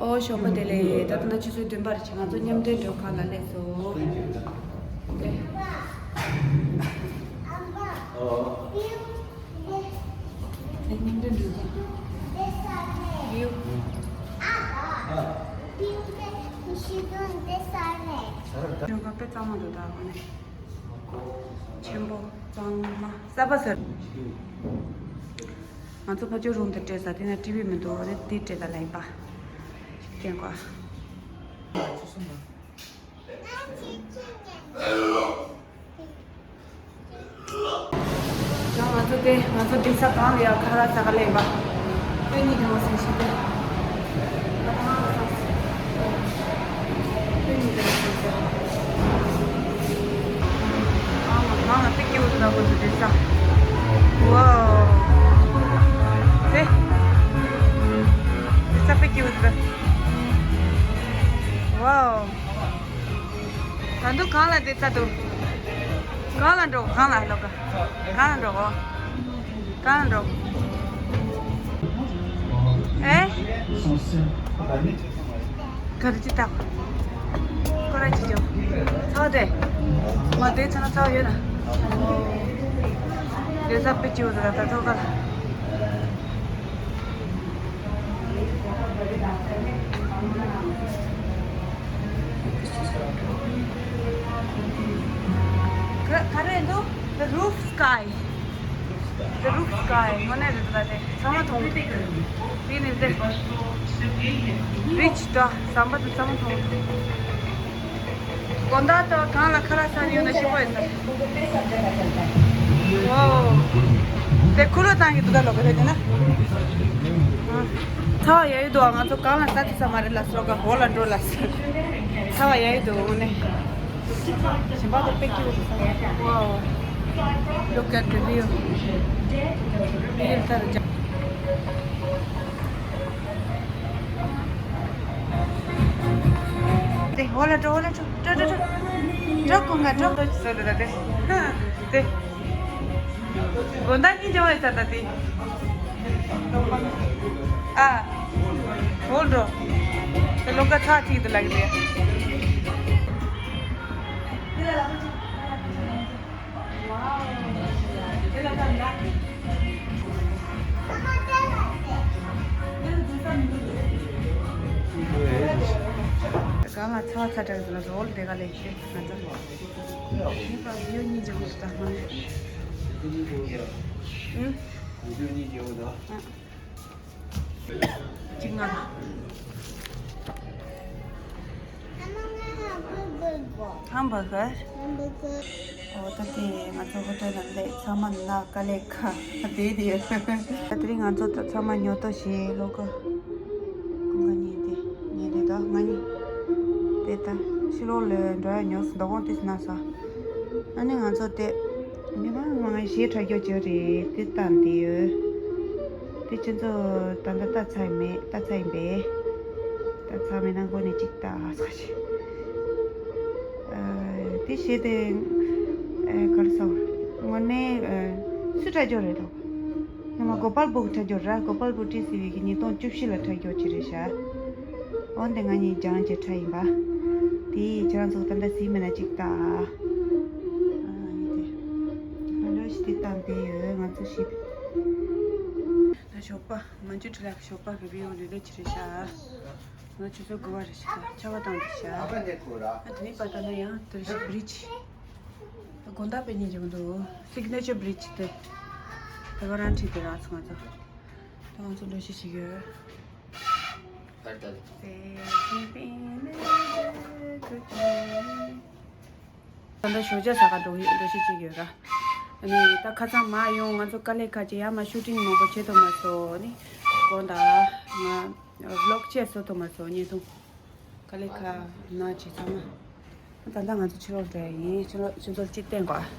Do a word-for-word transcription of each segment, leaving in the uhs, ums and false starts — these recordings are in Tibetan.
ཨོ་ཞོགས་པ་བདེ་ལེགས། ད་ལྟ་ན་ཆུ་ཚོད་བདུན་པར་ཕྱིན། ང་ཚོ་མཉམ་འབྲེལ་མགྲོན་ཁང་ལ་སླེབས་སོང་། མཉམ་འབྲེལ་མགྲོན་ཁང་། མགྲོན་ཁང་དཔེ་གཙང་མ་འདུག་ད་ཨ་ནི། ཆེན་པོ་གཙང་མ་གསར་པ་ཟེར། ང་ཚོ་ཕ་ཇོ་རུམ་དུ་སྤྲད་ས་དེ་ན་ཊི་ཝི་མི་འདུག་ཨ་ནི་དེ་སྤྲད་ད་ལ་ཡིན་པ། སྟོན་གོ། ང་ཚོ་དེ་ང་ཚོ་འགྲིག་ས་གང་ལ་ཡ་ཁ་ར་ས་ག་ལེན་པ། དཔེ་ཉིད་དུ་མ་སེམས་ཤིག་སྟེ། ང་ད་ང་ལ་སང་སི། དཔེ་ཉིད་དུ་མ་སེམས་ཤིག་ཨ་མ་གང་ལ་དཔེ་སྐྱིད་པོ་འདུག་ད་ཁོ་ཚོ་འགྲིག་ས། ཝའོ། དེ། འགྲིག་ས་དཔེ་སྐྱིད་པོ་འདུག་ཝའོ། ད་དུང་གང་ལ་བསྡད་ཚར་འདུག་གང་ལ་འགྲོ། གང་ལ་ལོག་ག་གང་ལ་འགྲོ། གང་ལ་འགྲོ། ཨེ། ག་རེ་ཅི་ལྟ། ཁོ་ར་ཅི་འཇོག་ཚ་བ་དེ། མ་བསྡད་ཚར་ན་ཚ་བ་ཡོད་ན། བསྡད་ས་དཔེ་སྐྱིད་པོ་འདུག་ད་ཐོག་ཁ་ལ། ག- ག་རེ་འདུག The roof sky. The roof sky. དངོས་གནས་རེད་འདུག་ད་དེ་ཚང་མ་མཐོང་གི་འདུག་དེ་ནི་དེ། རི་ཆུ་དང་ཟམ་པ་དེ་ཚང་མ་མཐོང་གི་འདུག་དགོང་དག་ཏུ་གངས་ལ་ཁ་ལག་ཟ་ནི་ཡོད་ན་ཞིམ་པོ་ཡོད་ས་རེད། ཝའོ། དེ་ཁུ་ལོ་བཏང་གི་འདུག་ད་ལོ་ག་རེ་དེ་ན། ཚ་བ་ཡ་ཡོད་འདུག་ང་ཚོ་གངས་ལ་ཟ་དེ་ས་མ་རེད་ལ་སོ་ག་འོ་ལ་འགྲོ་ལ་ས། ཚ་བ་ཡ་ཡོད་འདུག་དངོས་གནས། ཞིམ་པ་དང་དཔེ་སྐྱིད་པོ་འདུག་ས། ཝའོ། Look at the view. དེ་འོ་ལ་འགྲོ། འོ་ལ་འགྲོ། འགྲོ་འགྲོ་འགྲོ། འགྲོ་ཁོང་ག་འགྲོ། སོ་ལ་ད་དེ། དེ། དགོང་དག་གཉིད་སྦྱང་བའི་ཚ་ད་དེ། ཨ། འོ་འགྲོ། དེ་ལོ་ཀ་ཚ་ཐིག་ཏུ་ལགས་ཏེ། གང་ལ་ཚ་བ་ཚ་དྲགས་ཟེར་ན་རོལ་དེ་ག་ལས་ཤེས་ང་ཚོ། ཡིན་པ་ཡོད་གཉིས་ཀྱི་འོག་ཏུ་ད་ཧང་། ཨུ། གཅིག་ང་ལ། ཧམ་བྷར་གར། ཧམ་བྷར་གར། ཨོ་ད་དེ་ང་ཚོ་ཧོ་ཊེལ་ལ་སླེབས། ཚང་མ་ན་དཀའ་ལས་ཁག་དེ་དེ་ཡོད། ད་དེ་རིང་ང་ཚོ་ད་ཚང་མ་ཉོ་ཐོ་བྱས་ལོ་ག་ཀུན་དགའ་གཉིས་དེ་ཉེ་དེ་ད་ང་གཉིས་དེ་ད་ཕྱི་ལོགས་ལ་འགྲོ་ཡ་ཉོ་སི་མདོ་དགོང་དེ་སི་ན་ས། ཨ་ནི་ང་ཚོ་དེ་མི་མང་མང་ཞེ་དྲག་རྒྱུ་ཅིག་རེད། དེ་ལྟ་འདི་ཡོད། དེ་ཁྱེད་ཚོ་ད་ལྟ་ལྟ་ཚར་མེད། ལྟ་ཚར་ཡིན་པས། ལྟ་ཚར་མེད་ན་མགོ་ནས་གཅིག་ལྟ་ཟེར་ཞིག་ཨ། དེ་བྱས་ཏེ། ཨ། ག་རེ་ཟེར། དངོས་གནས། ཨ། སུས་དྲག་རྒྱུ་རེད་དོ། ཉི་མ་གོ་པལ་བུ་གི་དྲག་རྒྱུ་ར། གོ་པལ་བུ་ཊི་སི་བི་གི་ཉིས་སྟོང་བཅུ་བཞི་ལ་དྲག་རྒྱུ་ཅིག་རེད་ཤག་འོན་ཏེ་ང་གཉིས་སྦྱངས་བྱས་དྲག་ཡིན་པ། དེ་ཁྱེད་རང་ཚོ་ད་ལྟ་གཟིགས་མེད་ན་གཅིག་ལྟ། ཨ་ནི་དེ། ལ་ལོ་ཞིག་དེ་བཏང་བསྡད་ཡོད་ང་ཚོ་ཞིག་ད་ཞོགས་པ་མ་འཇུ་ཁྲི་ལགས་ཞོགས་པ་གི་བི་ཡོང་ལེ་ལེ་ཅི་རེད་ཤག་ང་ཆུ་ཚོད་དགུ་པ་རེད་ཤག་ཆར་པ་བཏང་འདུག་ཤག་ཨ་དེ་ནི་པ་ད་ན་ཡང་དེ་རེད་ཤག་བྷི་རིཇ། དགོང་དག་པའི་ཉིན་གྱི་འདུག་སིག་ནེ་ཅར་བྷི་རིཇ་དེ། དེ་བ་རང་ཁྲིད་དེ་རང་ཚོ་ང་ཚོ། ད་ང་ཚོ་འགྲོ་ཤེས་ཤིག་ཡོད། ད་ལྟ། ད་ལྟ་ཞོགས་ཇ་ཟ་ག་འགྲོ་ཡོད། འགྲོ་ཤེས་ཅིག་ཡོད་ར། ཨ་ནི་ད་ཁ་སང་མ་ཡོང་ང་ཚོ་དཀའ་ལས་ཁག་ཅིག་ཡ་མ་ཤུ་ཊིང་མང་པོ་བྱེད་ཐུབ་མ་སོང་ནི། དགོང་དག་ང་ཝི་ལོག་བྱས་བཟོ་ཐུབ་མ་སོང་བརྙན་ཐུང་། དཀའ་ལས་ཁག་ན་ཅིག་ཚང་མ། ད་ལྟ་ང་ཚོ་ཕྱི་ལོགས་འགྲོ་ཡ་ཡིན། ཕྱི་ལོགས་ཁྱོད་ཚོར་གཅིག་བསྟན་དགོས།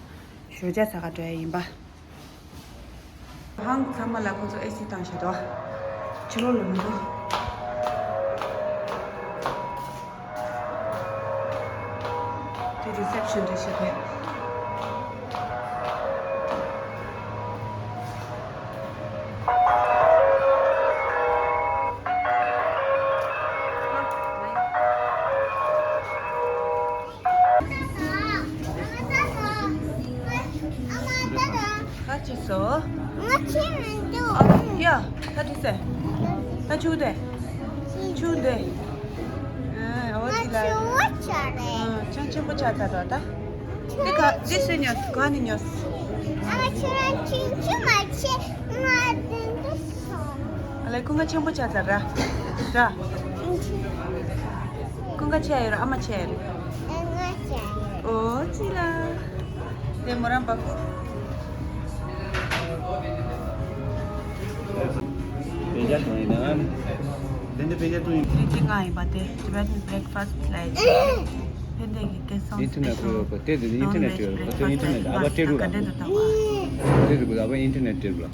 ཞོགས་ཇ་ཟ་ག་འགྲོ་ཡ་ཡིན་པ། ཧང་ཚང་མ་ལ་ཁོ་ཚོ་ཨེ་སི་བཏང་བཞག་འདུག་ཕྱི་ལོགས་ལ་མི་འདུག་དེ་རི་སེབ་ཤན་རེད་ཤག་དེ། ད་ཆུ་དེ། ཆུ་དེ། ཨ་འོ་དེ་ལ། ཆུ་བོ་ཆགས་རེད། ཨ་ཆང་ཆེན་པོ་ཆགས་ཚར་རོ་ད། དེ་ག་དེ་སུས་ཉོས། ག་ནས་ཉོས། ཨ་ཁྱོད་རང་ཆུང་ཆུང་མ་བྱེད། ང་དེ་འདྲ་སོང་། ཨ་ལས་ཀུན་དགའ་ཆེན་པོ་ཆགས་ཚར་ར། ར། ཀུན་དགའ་ཆེ་ཡོད་ར། ཨ་མ་ཆེ་ཡོད་ར། ཨ་མ་ཆེ་ཡོད་ར། ཨོ་ཙི་ལ། དེ་མོ་རང་བབས། དཔེ་ཆ་གཏོང་ཡིན་ན། དེ་འདྲ་དཔེ་ཆ་གཏོང་ཡིན། ཁྱེད་ཀྱི་ང་ཡིན་པ་དེ་Tibetan breakfast ལ་ཡིན། ཕན་བདེ་གི་སྐལ་བཟང་ཨིན་ཐར་ནེཊ་སྤེ་ཤལ་དེ་དེ་ཨིན་ཐར་ནེཊ་ཡོད་རེད། དེ་ཨིན་ཐར་ནེཊ་ཨ་བ་སྤྲད་རུ་ལ། དེ་རུ་ཨ་བ་ཨིན་ཐར་ནེཊ་སྤྲད་རུ་ལ།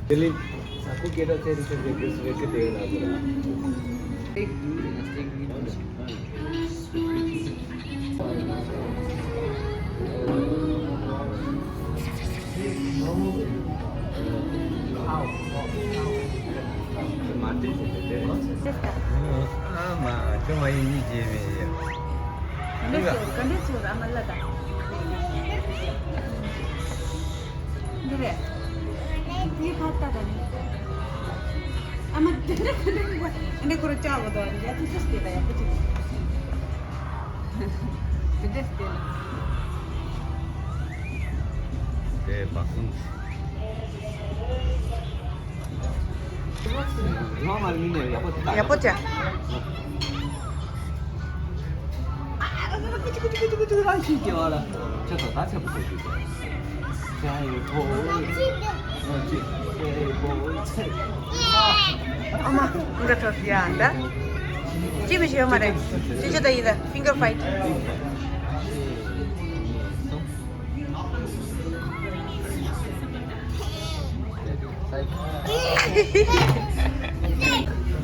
དེ་ལས་ས་ཁུག་སྐད་གྲགས་ཆེ་རུ་ཆེ་རུ་རེད། དེ་ལ་ལ། འདི་རེད། འདི་ཕར་ལྟ་དང་ནི། ཨ་མ་འདི་འདྲ་འདི་འདྲ་འདི་འདྲ་ཁོ་ར་ལྕགས་གོ་དོ་ཡ་ཙི་ཙི་སྟེ་ད་ཡག་པོ་ཅིག་འདི་འདྲ་སྟེ་ལ། དེ་བག་སོང་། ཡག་པོ་ཅག་ཨ་མ་འདི་ཐོབ་ཡ་འདྲ། ཅི་མི་ཤེས་མ་རེད། ཅི་ཅི་ད་ཡིན་ད་finger fight།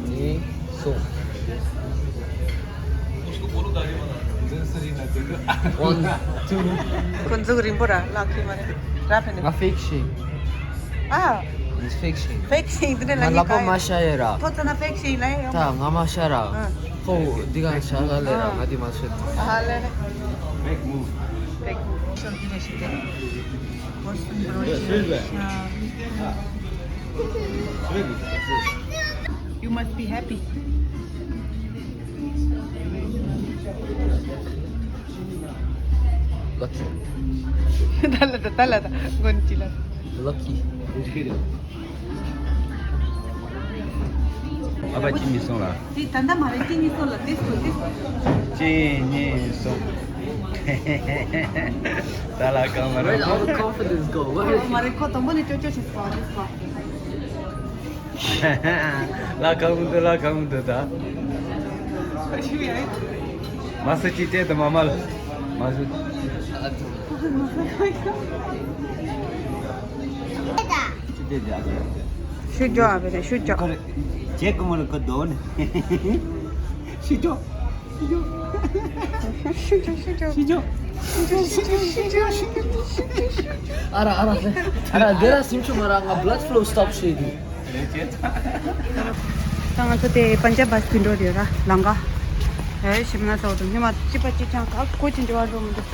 གཉིས། གསུམ། One, two. ཁོ་མཛུབ་རིང་པོ་ར་ལག་ཁྱི་མ་རེད་ར། ཕན་ནི་ང་fake ཤེས། ཨ། It's fake ཤེས། fake ཤེས་འདི་ནས་ང་ལག་པ་མ་ཤ་ཡོད་ར། ཐོ་ཚ་ན་fake ཤེས་ལ་ཡོད། ད་ང་མ་ཤ་ར། ཨ། ཁོ་འདི་ག་ཤ་ག་ལེ་ར། ཨ། ང་འདི་མ་ཤེས། ཨ་ལེ་ལེ། Fake move. Fake move. ཤོར་འདི་ནས་ཤེས་ཏེ། What's in the You must be happy. Lucky. ད་ལ་ད་ད་ལ་ད་མགོན་ཅི་ལ། Lucky. ཨ་ཕ་གཅིག་གཉིས་གསུམ་ལ། དེ་ད་ལྟ་མ་རེད། གཅིག་གཉིས་གསུམ་ལ། དེ་སུ་དེ་སུ། གཅིག་གཉིས་གསུམ། ད་ལ་གང་མ་རེད། Where did all the confidence go? Where is མ་རེད། ཁོ་དང་པོ་ནས་ཅོ་ཅོ་བྱེད་པ་དེ་སུ། ལ་གང་མི་འདུག་ལ་གང་མི་འདུག་ད། མ་སུ་ཅི་ཅེ་ད་མ་མ་ལ། མ་སུ། ཅི་ཅེ་ཅེ། ཤུ་ཅོ་ཨ་བེ་རེ་ཤུ་ཅོ། ཁོ་རེ། ཅེ་ཀུ་མ་རེ་ཁོ་དོ་ནི། ཤུ་ཅོ། ཤུ་ཅོ། ཤུ་ཅོ། ཨ་ར་ཨ་ར་ཨ་ར། འདི་ར་སེམས་ཆུང་མ་ར། ང་blood flow stop བྱེད་དུས། ད་ང་ཚོ་དེ་པན་ཇབ་བྷ་སི་དེ་འགྲོ་དེ་ར་ལམ་ཁ། ཨེ་ཞིམ་ན་ཚོགས་འདུག་ཉི་མ་གཅིག་པ་གཅིག་རྐྱང་ག་གོ་ཅི་འགྲོ་བ་འགྲོ་མི་འདུག་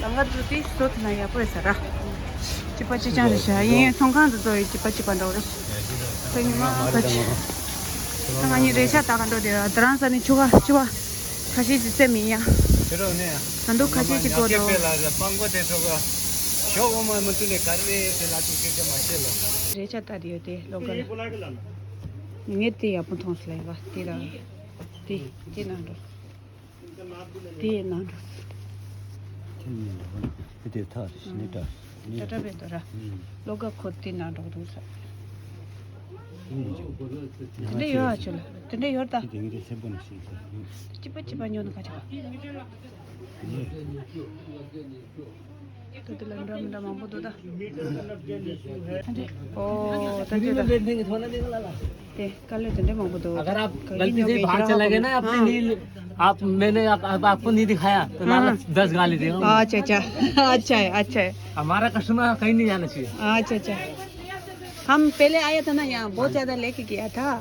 ལམ་ཁ་དུ་དེ་བཟོ་ཐུབ་ན་ཡག་པོ་རེད་ས་ར། གཅིག་པ་གཅིག་རྐྱང་རེད་ཤག་ཡིན་ཚོང་ཁང་དུ་ཚོ་ཡི་གཅིག་པ་གཅིག་པ་འགྲོ་རེད། ད་ཉི་མ་ག་ཅི། ད་ང་གཉིས་རས་ཆ་ལྟ་ག་འགྲོ་དེ་ར། ད་རང་ས་ནས་ཆུ་བ་ཆུ་བ། ཁ་ཤས་ཅིག་སེམས་མི་ཡ། ཁྱེད་རང་ནས། ད་འདུག་ཁ་ཤས་ཅིག་གོ་འགྲོ། སྤང་གོ་དེ་ཚོ་ག་ཞོགས་འོ་མ་མ་བཏུང་ནས་ག་རེ་དེ་ལ་ཐུག་སྐད་ཆ་མ་བཤད་ལ། རས་ཆ་ལྟ་དེ་ཡོད་དེ་ལོ་ག་ལ། ངས་དེ་ཡག་པོ་མཐོང་སོང་ལ་ཡ་བ་དེ་ལ། དེ་དེ་ནང་འགྲོ། དེ་ནང་འགྲོ། དེ་ནས་ལ་བ་དེ་དེ་ཐག་རེ་ཤི་ནས་ད། ད་ད་བེད་དོ་ར། ལོ་ག་ཁོ་དེ་ནང་འགྲོ་འདུག་ས། དེ་འདྲ་ཡོད་ཨ་ཆོ་ལ། དེ་འདྲ་ཡོད་ད། གཅིག་པ་གཅིག་པ་ཉོ་ན་ག་ཆོ། ད་དེ་ལ་འདྲ་མི་འདྲ་མང་པོ་འདུག་ད། ཨོ་ད་དེ་ད། དེ་དཀའ་ལས་དེ་འདྲ་མང་པོ་འདུག अगर आप गलती से बाहर चला गया ना अपने हाँ। नहीं आप मैंने आप, आप आपको नहीं दिखाया तो हाँ। लाला दस गाली देगा हाँ। अच्छा अच्छा। अच्छा है अच्छा है। हमारा कस्टमर कहीं नहीं जाना चाहिए। अच्छा अच्छा। हम पहले आया था ना यहाँ बहुत ज्यादा लेके गया था।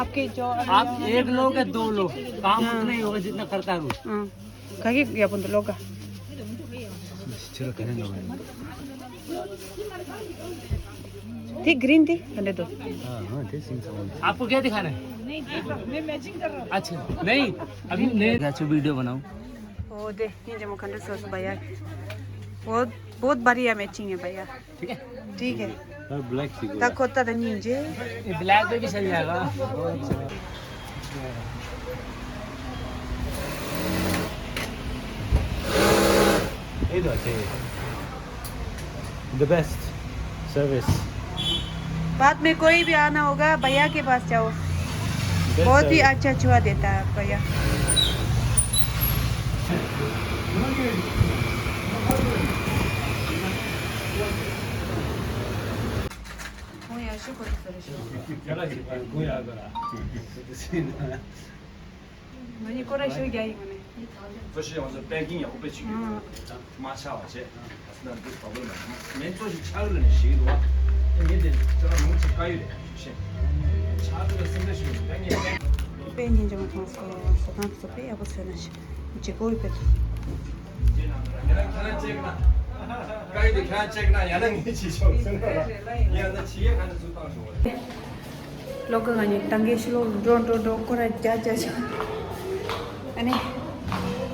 आपके जो आप एक लोग है दो लोग काम हाँ। उतना ही होगा जितना करता है वो। हाँ। 가격이 야 본데 लोग का। चलो कहने दो भाई। དེ་གི་རིན་དེ་ག་འདྲ་འདུག? हाँ, हाँ, ठीक सिंह साहब। आपको क्या दिखाना है? अच्छा, नहीं, अभी नहीं। अच्छा, वीडियो बनाओ। ओ दे, ये जमा खंड सॉस भैया। बहुत, बहुत बढ़िया मैचिंग है भैया। ठीक है? ठीक है। और ब्लैक सी ता कोता ता निंजे। ये ब्लैक पे भी चल जाएगा। ये तो अच्छे हैं। The best service। बाद में कोई भी आना होगा, भैया के पास जाओ। Best बहुत ही service। अच्छा छुआ देता है भैया। ང་གཉིས་སྐོར་ར་ཞུ་རྒྱ་ཡིན་ངོ་ནས། གཙོ་ཆེ་ང་ཚོ་པེ་ཀིང་ཡག་པོ་དཔེ་བྱེད་ཀྱི་ཡོད། མ་ཆག་པ་བྱས། ང་ཚོ་འདི་བ་བོ་ལ་མེ་གཙོ་ཞིག་ཆག་ལ་ནས་ཞིག་རུ་བ། མེ་འདི་ཅ་ལག་མང་ཆེ་དཀའ་ཡོད་རེད་ཞུ་ཤེས། ཆག་ལ་སེམས་ཁྲལ་ཞུ་ཡོད་ད་ངས་པེ། པེ་ཉིན་ཅང་ཐོང་སོ་སོ་ཐང་སོ་པེ་ཡག་པོ་ཚོད་ན་ཞིག་ཇི་གོ་ཡི་པེ་ཐོང་། ཡང་ན་ཁྱེད་རང་ཅེག་ན་དཀའ་ཡོད་དེ་ཁྱེད་རང་ཅེག་ན་ཡང་ན་ངས་བྱེད་ཆོག་ཟེར་ན་ཡང་ན་ཆེ་ཡས་ག་ནས་ཚུར་བཏང་ཆོག་པ་རེད། ལོ་ག་ང་གཉིས་ཏང་གེ་ཤི་ལོ་འགྲོ་འགྲོ་འགྲོ་ཁོ་ར་རྒྱ་རྒྱ་ཆ། ཨ་ནི།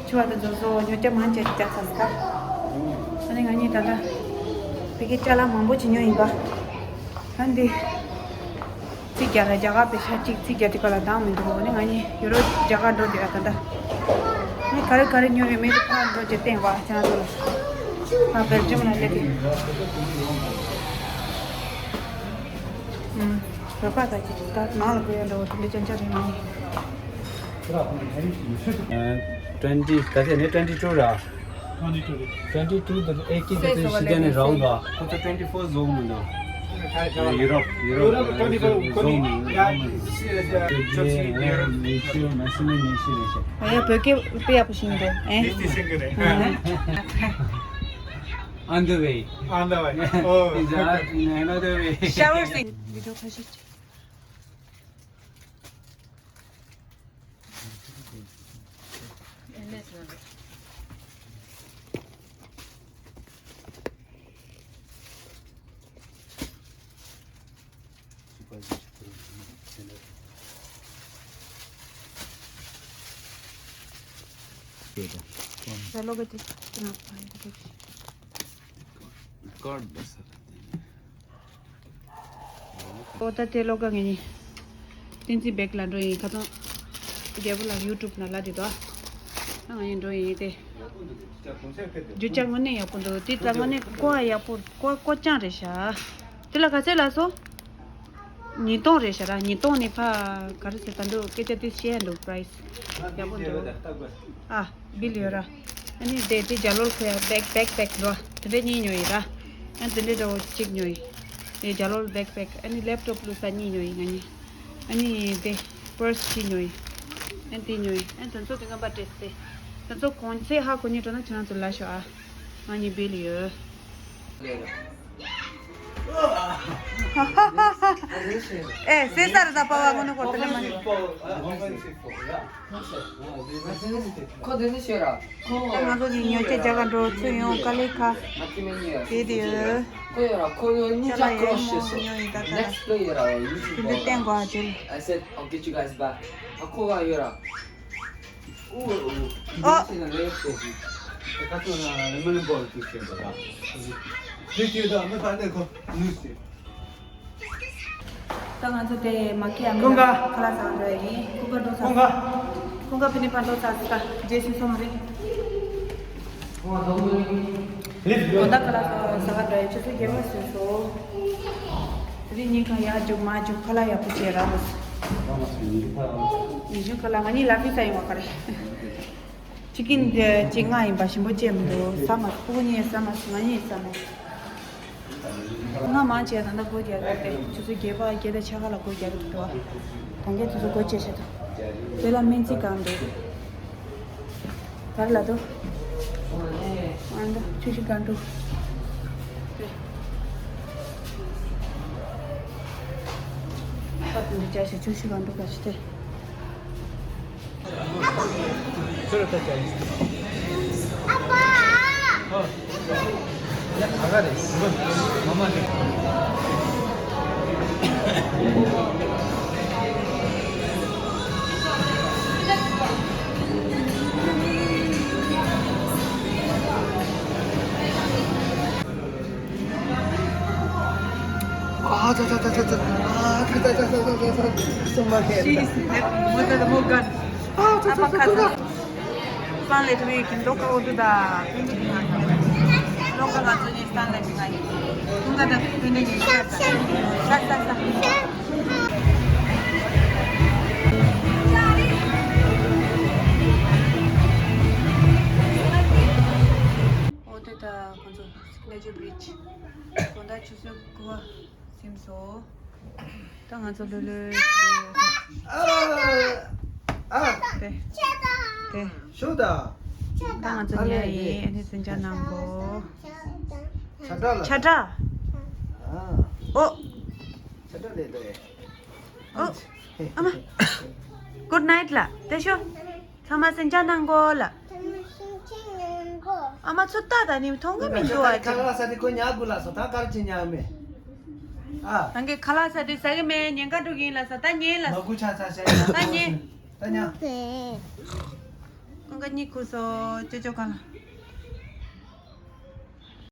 ཆུ་བ་དང་ཛོ་ཛོ་ཉོ་རྒྱ་མང་ཆེ་རྒྱ་ཚ་སྐབས། ཨ་ནི་ང་གཉིས་ད་ལྟ། བི་གེ་ཅ་ལག་མང་པོ་ཅིག་ཉོ་ཡིན་པ། ཨ་འདི། ཚིག་རྒྱ་ལ་རྒྱ་གར་པའི་ཤ་གཅིག་ཚིག་རྒྱ་དེ་ག་ལ་འདང་མི་འདུག་ཨ་ནི་ང་གཉིས་ཡོ་རོ་རྒྱ་གར་འགྲོ་རྒྱུ་ཡ་ད་ལྟ། ཨ་ནི་ག་རེ་ག་རེ་ཉོ་རེ་མེད་དུ་ཕར་འགྲོ་རྒྱུ་བསྟན་པ་ཁྱེད་རང་ཚོ་ལ། ཕར་བེལ་ཇམ་ལ་སླེབས་ཏེ། ཨུམ། བོད་པ་དག་གིས་ད་ནང་ལ་འགྲོ་ཡ་འདྲ་བོ་དེ་འདྲ་ཅང་ཅང་རེད་མ་ཡིན། ཨ། twenty ག་ཚད་ནས་twenty two ར། twenty two དེ་eighteen དེ་ཚོ་ཕྱི་རྒྱལ་ནས་རག་འདུག་ཁོ་ཚོ་twenty four བཟོ་གི་མི་འདུག་ཡུ་རོབ་ཡུ་རོབ་བཟོ་གི་མི་འདུག་ཨ་ཡ་བོད་སྐད་དཔེ་ཡག་པོ་ཤེས་ཀྱི་འདུག་ཨེ། On the way. On the way. Oh. It's a- in another way. Shower scene. चलो बेटी। कार्ड बस। ཨོ་ད་དེ་ལོ་ག་ངེད་གཉིས། བསྟན་འཛིན་བེག་ལ་འགྲོ་ཡིན་ཁ་ཚང་། རྒྱལ་པོ་ལགས་ཡུ་ཊུབ་ནང་ལབ་དེ་དོ། ཨ་ང་གཉིས་འགྲོ་ཡིན་དེ། རྒྱུ་ཆ་དངོས་གནས་ཡག་པོ་འདུག་དེ་ད་དངོས་གནས་ཀོ་ཡག་པོ་ཀོ་ཀོ་ཅང་རེད་ཤག་དེ་ལ་ག་ཚད་ལ་སོ། ཉིས་སྟོང་རེད་ཤག་ར་ཉིས་སྟོང་ནི་ཕ་ག་རེ་ཟེར་ད་འདུག་སྐད་ཆ་དེ་བཤད་འདུག price ཡག་པོ་འདུག་ཨ། བིལ་ཡོད་ར། ཨ་ནི་དེ་དེ་རྒྱ་ལོར་ཁོ་ཡ་བེག་བེག་པེག་འགྲོ། དེ་འདྲ་གཉིས་ཉོ་ཡི་ར། ཨ་དེ་འདྲ་འདྲ་བོ་གཅིག་ཉོ་ཡི། དེ་རྒྱ་ལོར་བེག་པེག་ཨ་ནི་ལེབ་ཊོབ་བླུགས་ས་གཉིས་ཉོ་ཡི་ང་གཉིས། ཨ་ནི་དེ་པར་སི་གཅིག་ཉོ་ཡི། ཨ་དེ་ཉོ་ཡི་ཨ་དེ་ཚོ་དེ་ངན་པ་སྤྲད་སྟེ། དེ་ཚོ་གོང་ཚད་ཧ་གོ་ཉིན་འགྲོ་ན་ཁྱེད་རང་ཚོ་ལ་ཤོག་ཨ། ང་གཉིས་བིལ་ཡོད། ཨེ་སེ་སར་ད་པ་བ་ངོ་ནི་གོ་ཏེ་ལེ་མ། ཁོ་དེ་ནི་ཤེས་ར། ཁོ་ང་ཚོ་གི་ཉོ་ཆ་རྒྱ་གར་འགྲོ་ཚུར་ཡོང་དཀའ་ལས་ཁག་དེ་དེ་ཡོད། ཁོ་ཡོད་ར་ཁོ་ཡོད་ཉིན་ཅ་ཀྲོ་ཤེས་སོ། Next play ཡོད་ར་ཡོད་ཡུ་ཊུབ་དེ་འདྲ་བསྟན་དགོས་ཨ་ཅེ། I said I'll get you guys back. ཨ་ཁོ་ག་ཡོད་ར། ཨོ། ད་ང་ཚོ་དེ་མ་ཀི་ཡ་མི་ཁ་ལག་ཟ་འགྲོ་ཡ་ཡིན། ཁུ་ཁ་འགྲོ་ཚར། ཁུ་ཁ་ཕི་ནི་ཕ་འགྲོ་ཚར་ས་རྗེས་སུ་སོང་རེད། དགོང་དག་ཁ་ལག་ཟ་ག་འགྲོ་ཡ་ཆུ་ཚོད་བརྒྱད་པ་ཟིན་སོང་། དེ་རིང་ཉིན་གང་ཡར་རྒྱུག་མར་རྒྱུག་ཁ་ལག་ཡག་པོ་བྱས་རག་ལོ། ཉིན་གཞུག་ཁ་ལག་ང་གཉིས་ལ་ཕི་ས་ཡོང་བ་ག་རེད། ཅི་ཀིན་ཅི་ལྔ་ཡིན་པ་ཞིམ་པོ་བྱས་མི་འདུག་ཟ་མ་སོང་། ཁོ་གཉིས་ཟ་མ་སོང་། ང་གཉིས་ཟ་མ་སོང་། ང་མང་ཆེ་ད་ལྟ་སྒོ་རྒྱག་གི་རེད། ཆུ་ཚོད་བརྒྱད་པ་བརྒྱད་དང་ཕྱེད་ཀ་ལ་སྒོ་རྒྱག་གི་འདུག་ད་གིན་དུས་ཚོད་སྒོ་ཕྱེ་ཤག་འདུག་དེ་ལ་སྨན་རྩིས་གང་འདུག་ག་རེ་ལབ་འདུག་ཨ་འདུག་ཆུ་ཤུགས་གང་འདུག་ཁ་དེ་འདྲ་བྱ་ཞིག་ཆུ་ཤུགས་གང་འདུག་ག་ཞིག་དེ། ཁྱོད་ལ་ལྟ་བྱ་ཡིན། ཨ་ཕ། ཨོ། ཡ་ཨ་ག་རེད། མ་མ་རེད། ཨ་ཙ་ཙ་ཙ་ཙ་ཙ། ཨ་ཙ་ཙ་ཙ་ཙ་ཙ། སོ་མ་ཁེ། She is happy. མོ་ད་མོ་ག་ཨ་ཙ་ཙ་ཙ་ཙ་ཙ། སང་ལེ་ཐུ་ཡི་ཀིན་ཏོ་ཀ་འོ་དུ་ད། ཏུང་ཀ་ང་ཚོ་ནི་སང་ལེ་ཐུ་ང་ཡི། ཏུང་ཀ་ད་ཕུ་ནི་ཡི་ཤ་ཤ་ཤ་ཤ། འོ་དེ་ད་ཁོང་ཚོ་སི་གྷི་ནེ་ཅར་བི་རི་ཇི་དགོང་དག་ཆུ་ཚོད་དགུ་པ་ཟིན་སོང་། ད་ང་ཚོ་ལོས་ལོས་ཨ་ཨ་དེ་དེ་ཤུ་ད། ད་ང་ཚོ་ཉལ་ཡིན། ཨ་ནི་ཟིན་ཆ་ནང་གོ། ཆ་འདྲ་ལ། ཆ་འདྲ། ཨ་ཨོ། ཆ་འདྲ་ལས་འདུག་ཨོ། ཨ་མ། Good night ལ། དེ་ཤོ། ཚང་མ་ཟིན་ཆ་ནང་གོ་ལ། ཨ་མ་ཚུར་ལྟ་ད་ནི་མཐོང་གི་མི་འདུག་ཨ་ཁ་ཅིག་ལག་ཟ་དེ་ཁོ་ཉལ་དགོས་ལ་སོ། ད་གར་ཅི་ཉལ་མེད། ཨ། རང་གི་ཁ་ལག་ཟ་དེ་ཟ་གི་མེད། ཉེན་ཁ་འགྲོ་གི་ཡིན་ལ་སོ། ད་ཉལ་ལ་མ་སོ། དགུ་ཆ་ཚ་ཤ་ཉལ། ད་ཉལ། ད་ཉལ། ཀུན་དགའ་གཉིད་ཁུག་སོ། ཅོ་ཅོ་ག་ལ།